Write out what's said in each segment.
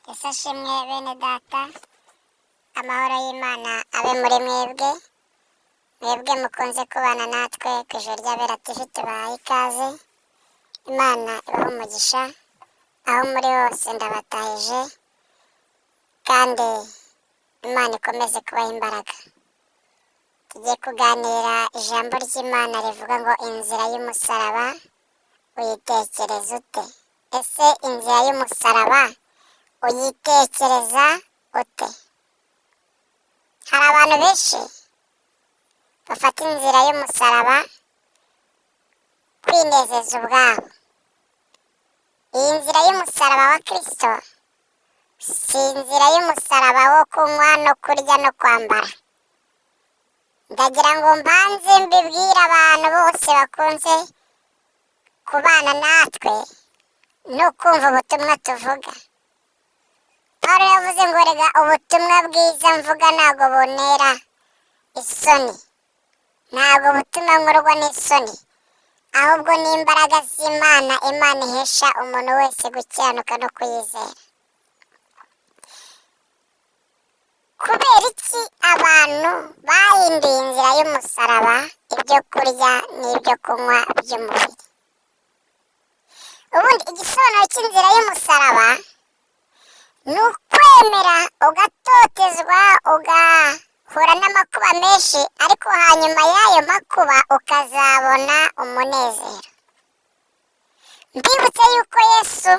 Yesu ashimwe bene data, amahoro y'Imana abe muri mwebwe, mwebwe mukunze kubana natwe ku Ijoro ry'Abera TV, tubahaye ikaze. Imana ibahe umugisha, aho muri hose ndabatahije kandi Imana ikomeze kubaha imbaraga. Tugiye kuganira ijambo ry'Imana rivuga ngo inzira y'umusaraba uyitekereza ute? Ese inzira y'umusaraba uyitekereza ute? Hari abantu benshi bafata inzira y'umusaraba kwinezeza ubwabo. Iyi nzira y'umusaraba wa Kristo si inzira y'umusaraba wo kunywa no kurya no kwambara. Ndagira ngo mbanze mbibwire abantu bose bakunze kubana natwe no kumva ubutumwa tuvuga. Pawulo yavuze ngo rega ubutumwa bwiza mvuga ntabwo buntera isoni, ntabwo butuma nkorwa n'isoni, ahubwo ni imbaraga z'Imana, Imana ihesha umuntu wese gukiranuka no kuyizera. Kubera iki abantu bahinduye inzira y'umusaraba ibyo kurya n'ibyo kunywa by'umubiri? Ubundi igisobanuro cy'inzira y'umusaraba ni ukwemera ugatotezwa, ugahura n'amakuba menshi, ariko hanyuma y'ayo makuba ukazabona umunezero. Mbibutse yuko Yesu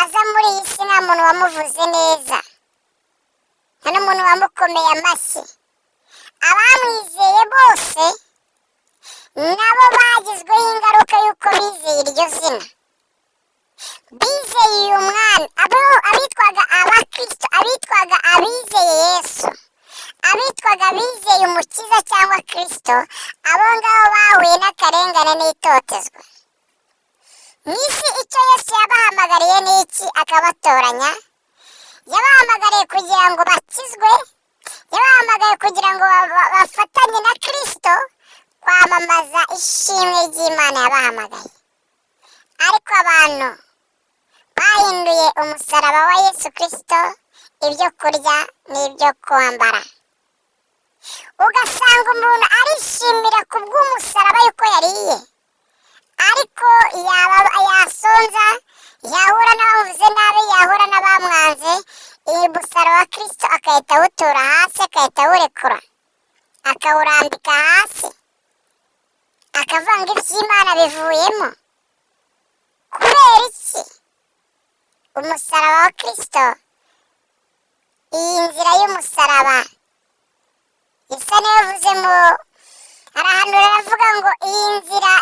aza muri iyi si nta muntu wamuvuze neza, nta n'umuntu wamukomeye amashyi. Abamwizeye bose nabo bagizweho ingaruka y'uko bizeye iryo zina, bizeye uyu mwana. Abitwaga abakristo, abitwaga abizeye Yesu, abitwaga abizeye umukiza cyangwa Kristo, abo ngabo bahuye n'akarengane n'itotezwa mu isi. Icyo Yesu yabahamagariye ni iki? Akabatoranya. Yabahamagariye kugira ngo bakizwe, yabahamagariye kugira ngo bafatanye na Kristo kwamamaza ishimwe ry'Imana yabahamagaye. Ariko abantu bahinduye umusaraba wa Yesu Kristo ibyo kurya n'ibyo kwambara, ugasanga umuntu arishimira ku bw'umusaraba yuko yariye, ariko yaba yasonza, yahura n'abamuvuze nabi, yahura n'abamwanze, iyi musaraba wa Kristo agahita awutura hasi, agahita awurekura, akawurambika hasi, akavuga ngo iby'Imana bivuyemo. Kubera iki umusaraba wa Kristo, iyi nzira y'umusaraba isa n'iyavuze mu arahanura, aravuga ngo iyi nzira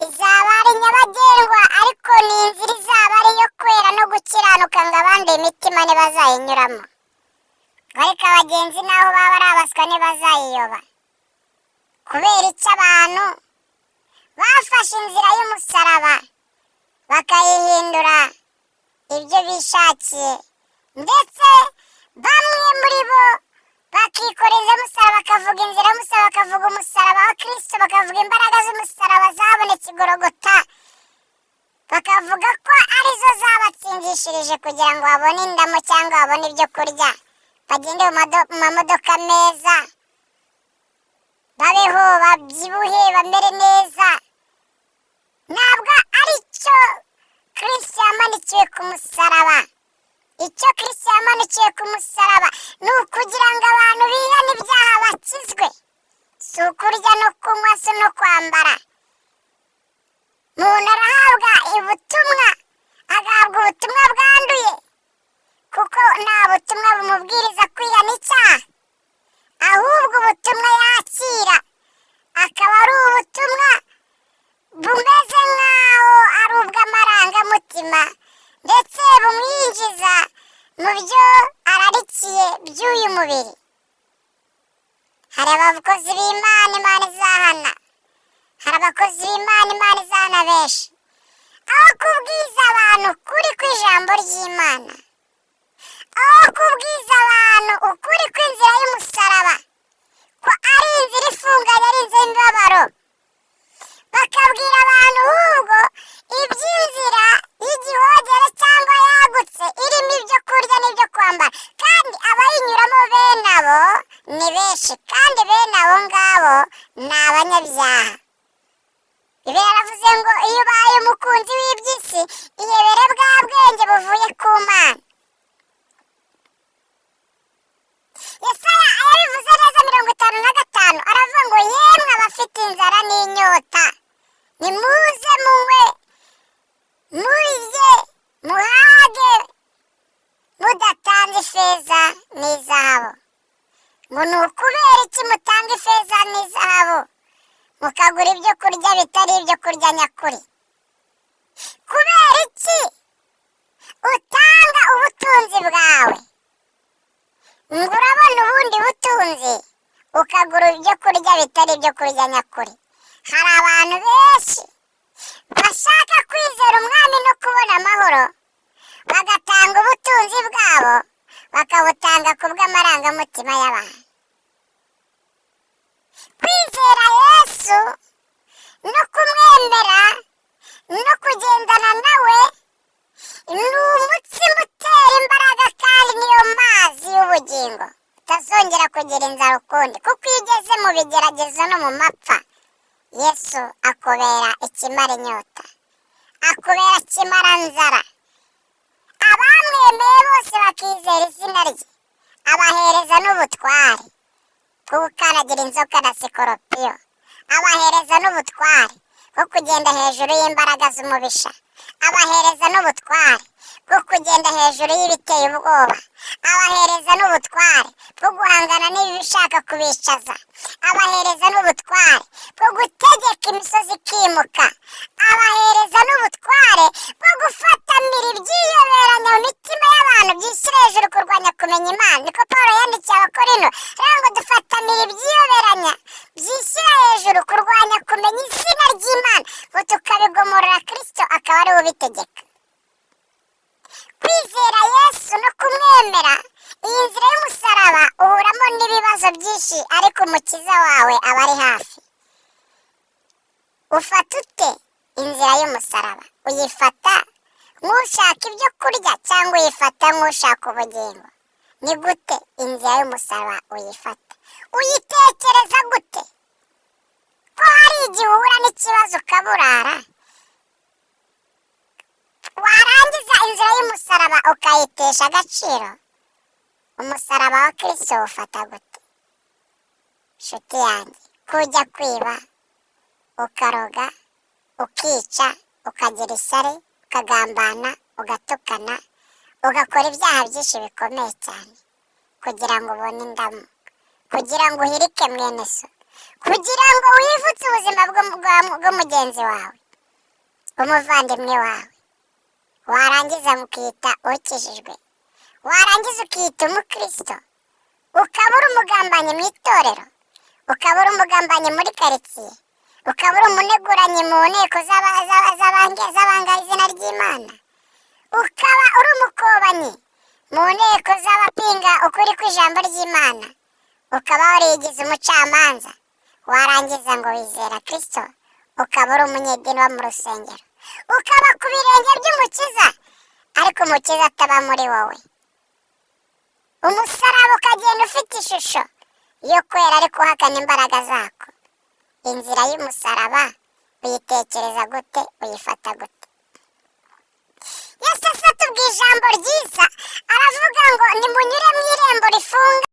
izaba ari nyabagendwa, ariko ni inzira izaba ari iyo kwera no gukiranuka, ngo abanduye imitima ntibazayinyuramo, ariko abagenzi naho baba ari abaswa ntibazayiyoba. Kubera icyo abantu bafashe inzira y'umusaraba bakayihindura ibyo bishakiye, ndetse bamwe muri bo bakikoreza umusaraba, bakavuga inzira y'umusaraba, bakavuga umusaraba wa Kristo, bakavuga imbaraga z'umusaraba zabonetse i Gologota, bakavuga ko arizo zabatsindishirije kugira ngo babone indamo cyangwa babone ibyo kurya, bagende mu mamodoka meza, babeho, babyibuhe, bamere neza. Ntabwo ari cyo Kristo yamanikiwe ku musaraba. Icyo Kristo yamanikiwe ku musaraba ni ukugira ngo abantu bihane ibyaha bakizwe, si ukurya no kunywa, si no kwambara. Umuntu arahabwa ubutumwa, agahabwa ubutumwa bwanduye, kuko nta butumwa bumubwiriza kwihana icyaha, ahubwo ubutumwa yakira akaba ari ubutumwa bumeze nk'aho ari ubw'amarangamutima, ndetse bumwinjiza mu byo ararikiye by'uyu mubiri. Hari abakozi b'Imana Imana izahana, hari abakozi b'Imana Imana izahana benshi, aho kubwiza abantu ukuri kw'ijambo ry'Imana, aho kubwiza abantu ukuri kw'inzira y'umusaraba, ko ari inzira ifunganye, ari inzira y'imibabaro, bakabwira abantu ahubwo iby'inzira y'igihogere cyangwa yagutse. ku Mana. Yesaya yabivuze neza 55, aravuga ngo: "Yemwe abafite inzara n'inyota, nimuze munywe, murye, muhage mudatanze ifeza n'izahabu." Ngo ni ukubera iki mutanga ifeza n'izahabu mukagura ibyo kurya bitari ibyo kurya nyakuri? Kubera iki utanga ubutunzi bwawe ngo urabona ubundi butunzi, ukagura ibyo kurya bitari ibyo kurya nyakuri? Hari abantu benshi bashaka kwizera Umwami no kubona amahoro, bagatanga ubutunzi bwabo, bakabutanga ku bw'amarangamutima y'abantu. Kwizera Yesu no kumwemera no kugendana nawe ni umutsima utera imbaraga, kandi niyo mazi y'ubugingo, utazongera kugira inzara ukundi, kuko iyo ugeze mu bigeragezo no mu mapfa, Yesu akubera ikimara inyota, akubera kimara nzara. Abamwemeye bose bakizera izina rye, abahereza n'ubutware bwo gukandagira inzoka na sikoropiyo, abahereza n'ubutware bwo kugenda hejuru y'imbaraga z'umubisha, abahereza n'ubutware bwo kugenda hejuru y'ibiteye ubwoba, abahereza n'ubutware bwo guhangana n'ibishaka kubicaza, abahereza n'ubutware bwo gutegeka imisozi ikimuka, abahereza n'ubutware bwo gufatamira ibyiyoberanya mu mitima y'abantu byishyira hejuru kurwanya kumenya Imana. Niko Paul yandikiye Abakorino rero, ngo dufatamira ibyiyoberanya byishyira hejuru kurwanya kumenya izina ry'Imana, ngo tukabigomorora Kirisito akaba ariwe ubitegeka. Kwizera Yesu no kumwemera, iyi nzira y'umusaraba uhuramo n'ibibazo byinshi, ariko Umukiza wawe aba ari hafi. Ufata ute inzira y'umusaraba? Uyifata nk'ushaka ibyo kurya cyangwa uyifata nk'ushaka ubugingo? Ni gute inzira y'umusaraba uyifata? Uyitekereza gute, ko hari igihe uhura n'ikibazo ukaburara, warangiza inzira y'umusaraba ukayitesha agaciro? Umusaraba wa Kirisito ufata gute, nshuti yanjye? Kujya kwiba, ukaroga, ukica, ukagira ishyari, ukagambana, ugatukana, ugakora ibyaha byinshi bikomeye cyane kugira ngo ubone indamu, kugira ngo uhirike mwene so, kugira ngo wivutse ubuzima bw'umugenzi wawe, umuvandimwe wawe, warangiza ukiyita ukijijwe, warangiza ukiyita umukristo, ukaba uri umugambanyi mu itorero, ukaba uri umugambanyi muri karitsiye, ukaba uri umuneguranyi mu nteko z'abanga izina ry'Imana, ukaba uri umukobanyi mu nteko z'abapinga ukuri kw'ijambo ry'Imana, ukaba warigize umucamanza, warangiza ngo wizera Kirisito, ukaba uri umunyedini wo mu rusengero, ukaba ku birenge by'Umukiza, ariko Umukiza ataba muri wowe. Umusaraba ukagenda ufite ishusho yo kwera, ariko uhakana imbaraga zako. Inzira y'umusaraba uyitekereza gute? Uyifata gute? Yesu atubwiye ijambo ryiza, aravuga ngo: "Nimunyure mu irembo rifunga."